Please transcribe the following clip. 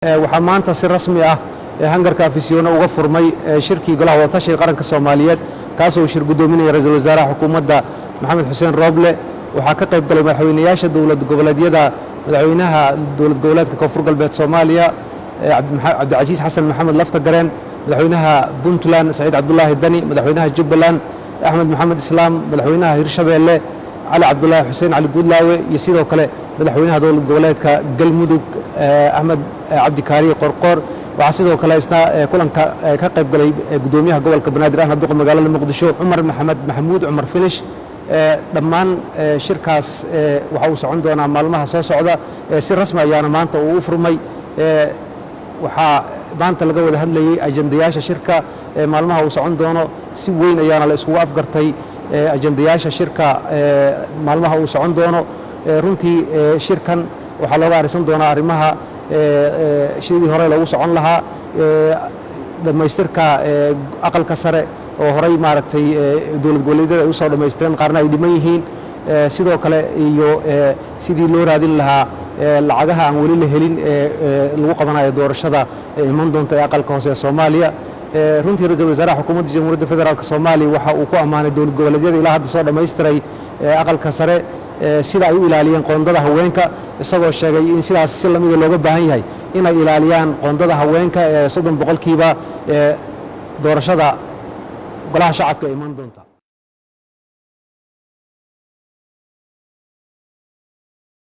Waxaa maanta si rasmi ah hangarka Afisyoone uga furmay shirkii Golaha Wadatashiga Qaranka Soomaaliyeed, kaasoo uu shir guddoominaya Ra-iisul Wasaaraha xukuumadda Maxamed Xuseen Rooble. Waxaa ka qayb galay madaxweynayaasha dowlad goboleedyada, madaxweynaha Dowlad Goboleedka Koonfur Galbeed Soomaaliya Cabdicasiis Xasan Maxamed Laftagareen, madaxweynaha Puntland Saciid Cabdulaahi Dani, madaxweynaha Jubbaland Axmed Maxamed Islaam, madaxweynaha Hirshabeelle Cali Cabdulaahi Xuseen Cali Guudlaawe, iyo sidoo kale madaxweynaha Dowlad Goboleedka Galmudug Axmed Cabdikaariye Qorqoor. Waxaa sidoo kale isna kulanka ka qayb galay guddoomiyaha gobolka Banaadir ahna duqa magaalada Muqdisho Cumar Maxamed Maxamuud Cumar Finish. Dhammaan shirkaas waxa uu socon doonaa maalmaha soo socda, si rasmi ayaana maanta uu u furmay. Waxaa maanta laga wada hadlayey ajandayaasha shirka maalmaha uu socon doono. Si weyn ayaana la iskugu afgartay ajandayaasha shirka maalmaha uu socon doono. Runtii shirkan waxaa looga arisan doonaa arrimaha sidii hore loogu socon lahaa dhammaystirka Aqalka Sare oo horey maaragtay dowlad goboleedyada ay usoo dhammaystireen, qaarna ay dhiman yihiin, sidoo kale iyo sidii loo raadin lahaa lacagaha aan weli la helin ee lagu qabanayo doorashada iman doonta ee Aqalka Hoose ee Soomaaliya. Runtii Ra-iisul Wasaaraha xukuumadda Jamhuuriyadda Federaalk Soomaaliya waxa uu ku ammaanay dowlad goboleedyada ilaa hadda soo dhammaystiray Aqalka Sare sida ay u ilaaliyeen qoondada haweenka, isagoo sheegay in sidaas si lamida looga baahan yahay inay ilaaliyaan qoondada haweenka ee 30% ee doorashada Golaha Shacabka ee iman doonta.